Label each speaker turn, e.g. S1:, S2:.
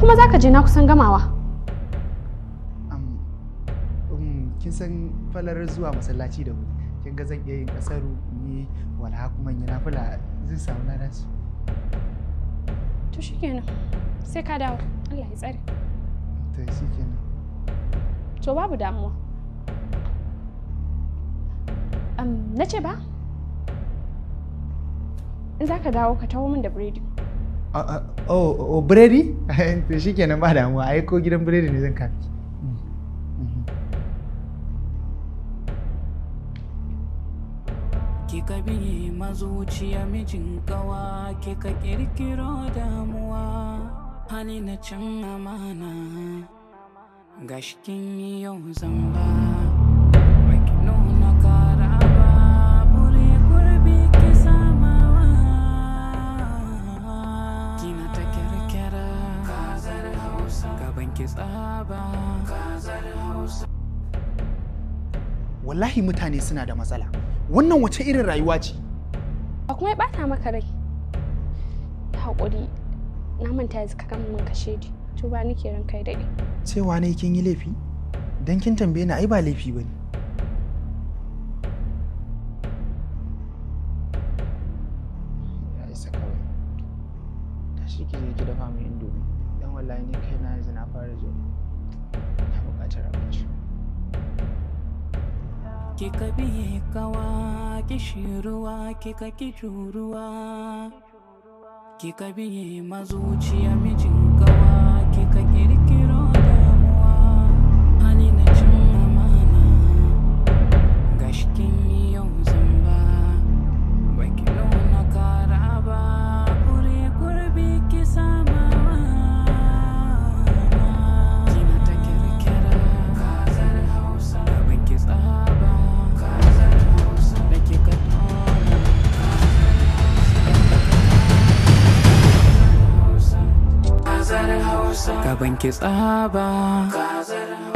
S1: kuma zaka je? Na kusan gamawa.
S2: Kin san falalar zuwa masallaci da wuri. Kin ga zan iya yin kasaru, in yi walaha, kuma in yi nafila, zan samu lada su.
S1: To shikenan. Sai ka dawo. Allah ya tsare.
S2: To shikenan.
S1: To babu damuwa. Na ce ba? In za ka dawo, ka taho min da biredi.
S2: Oh, biredi? To shikenan, ba damuwa. Ai ko gidan biredi ne zan kafi.
S3: Kika biye mazuciya mijin kawa, kika kirkiro damuwa, hali na cin amana, gashi kin yi yau zamba, baki nuna kara ba, bure gurbi ki samawa, kina ta kyarkyara kazar Hausa, gaban ki tsaba kazar Hausa.
S2: Wallahi mutane suna da matsala. Wannan wace irin rayuwa ce?
S1: Ba kuma ya ɓata maka rai. Ya haƙuri, na manta yanzu ka gama min kashedi. To ba nake, ranka ya daɗe.
S2: Cewa ne kin yi laifi? Dan kin tambaye ni ai ba laifi bane. Ya isa kawai. Tashi ki je ki dafa min indomi. Dan wallahi ni kaina yanzu na fara jin na buƙatar abinci.
S3: Kika biye kawa kishirwa, kika ki juruwa, kika biye mazuciya mijin kawa, kika kirkiro damuwa, hali na cin amana, gashi kin yi yau zamba, baki nuna kara ba, bure gurbi ki samawa, kina ta kyarkyara kazar Hausa, gaban ki tsaba kazar Hausa da kika tona Hausa, kazar Hausa, gaban ki tsaba kazar.